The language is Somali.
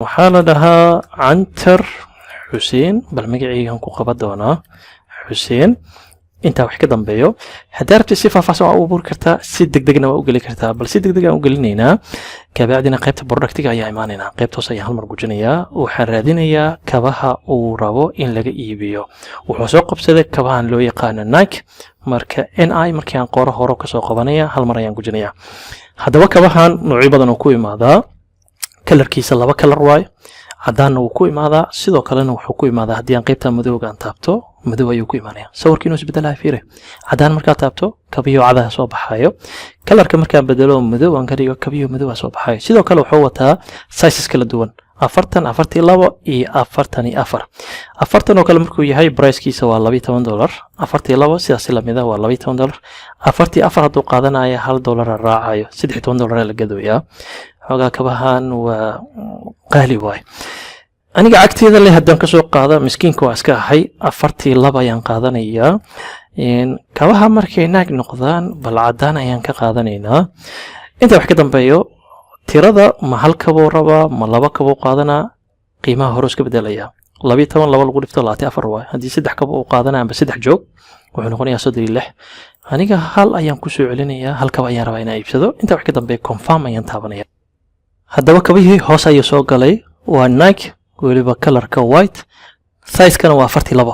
Waxaa la dhahaa Cantar Xuseen. Bal magacaygan ku qaban doonaa Xuseen. Intaa wax ka dambeeyo, haddaa rabtid, si faahfaahsan waa u abuuri kartaa, si degdegna waa u geli kartaa. Bal si degdeg aan u gelinaynaa. Kabacdina qaybta productiga ayaa imaanaynaa. Qaybta hoose ayaan halmar gujinayaa. Waxaan raadinayaa kabaha uu rabo in laga iibiyo. Wuxuu soo qabsaday kabahan loo yaqaano Nike. Marka NI markii aan qoro, horo kasoo qabanaya, hal mar ayaan gujinayaa. Haddaba kabahan noocyo badan oo ku imaadaa. Colorkiisa laba color waayo, cadaanna wuu ku imaadaa, sidoo kalena wuxuu ku imaadaa, haddii aan qaybta madowga aan taabto, madow ayuu ku imaanaya. Sawirka inuu isbedelaya fiire. Cadaan markaa taabto, kabiyo cadaha soo baxayo. Colorka markaan bedelo, madow aan ka dhigo, kabiyo madow soo baxayo. Sidoo kale wuxuu wataa sizes kala duwan: 40, 42 iyo 44. 40 oo kale markuu yahay, pricekiisa waa $12. 42 sidaas lamida waa $12. 44 hadduu qaadanaya, $1 raacayo, $13 la gadooyaa. Xoogaa kabahan waa qaali waay. Aniga cagteeda leh haddaan kasoo qaada, miskiinka waa iska ahay, 42 ayaan qaadanayaa. Kabaha markay Nike noqdaan, bal cadaan ayaan ka qaadanaynaa. Inta wax ka dambeeyo, tirada ma hal kabuu rabaa, ma laba kabuu qaadanaa, qiimaha hore iska bedelaya. 12 laba lagu dhifto, 24 waay. Haddii saddex kabo uu qaadanaya amba saddex joog, wuxuu noqonayaa 36. Aniga hal ayaan kusoo celinayaa, hal kaba ayaan rabaa inaan iibsado. Inta wax ka dambeeya, confirm ayaan taabanaya. Haddaba kabihii hoos ayuu soo galay. Waa Nike, weliba colorka white, sizekana waa 42.